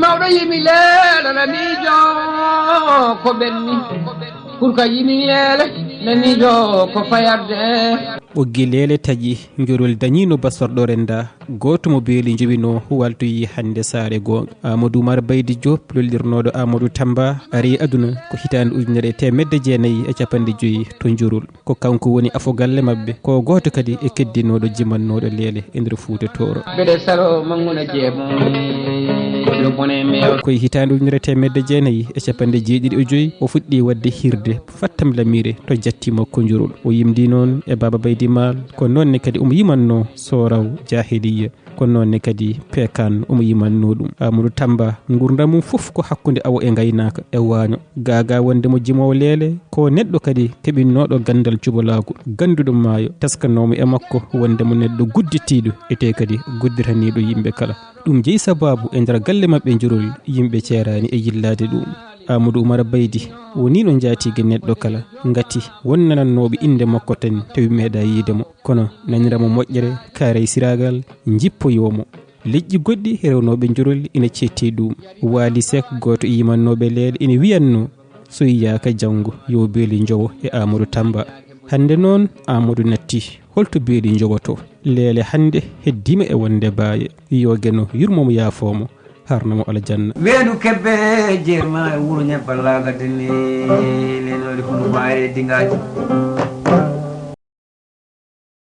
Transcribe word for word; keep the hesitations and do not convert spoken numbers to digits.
Awɗo yimi leeɗo naniijo ko ɓenni. Kurka yimi leele naniijo ko fayarde. Ɓoggi leele taƴi njorol dañiino basorɗo rennda. Gooto mo beeli njowinoo waaltoyii hannde saare goonga. Amadou Oumar Baydi Diop, lollirnooɗo Amadou Tamba, ari aduna ko hitaande ujunere e teemedde jeenayi e capanɗe joyi to njorol. Ko kanko woni afo galle maɓɓe. Ko gooto kadi e keddinooɗo jimannooɗo leele e nder Fuuta Tooro. Mbeɗe salo mannguno jeemo. Ɗum woni mi. Ko e hitaande ujunere teemedde jeenayi e capanɗe jeeɗiɗi e joyi o fuɗɗi waɗde hirde Fattam Lamire to jatti makko njorol. O yimdi noon e Baaba Baydi Maal, ko noon ne kadi omo yimannoo Sooraw Jaahiliya. Ko noon ne kadi Peekaan omo yimannoo ɗum. Amadou Tamba, nguurndam mum fof ko hakkunde awo e ngaynaaka e waaño. Gaagaa wonde mo jimoowo leele, ko neɗɗo kadi keɓinnooɗo ganndal cubalaagu, gannduɗo maayo, teskanoomo e makko wonde mo neɗɗo gudditiiɗo, etee kadi gudditanniiɗo yimɓe kala. Ɗum jeyi sabaabu e nder galle maɓɓe njorol yimɓe ceeraani e yillaade ɗum. Amadou Oumar Baydi woni no njaatiige neɗɗo kala, ngati won nanannooɓe innde makko tan tawi meeɗaa yiide mo. Kono nanira mo moƴƴere, kaaray siraagal, njippoyoo mo. Leƴƴi goɗɗi rewnooɓe njorol ina ceetti ɗum. Waali Seek, gooto e yimannooɓe leele, ina wiyatnoo, so yiyaaka janngo, yo beeli njowo e Amadou Tamba. Hannde noon, Amadou natti. Holto beeli njowotoo? Leele hannde heddiima e wonde baaye. Yo Geno yurmo mo, yaafoo mo, harna mo aljanna. Weendu kebbe jeerma e wuro ñebbe laaga denne, lenoore hunu maare dingaaji.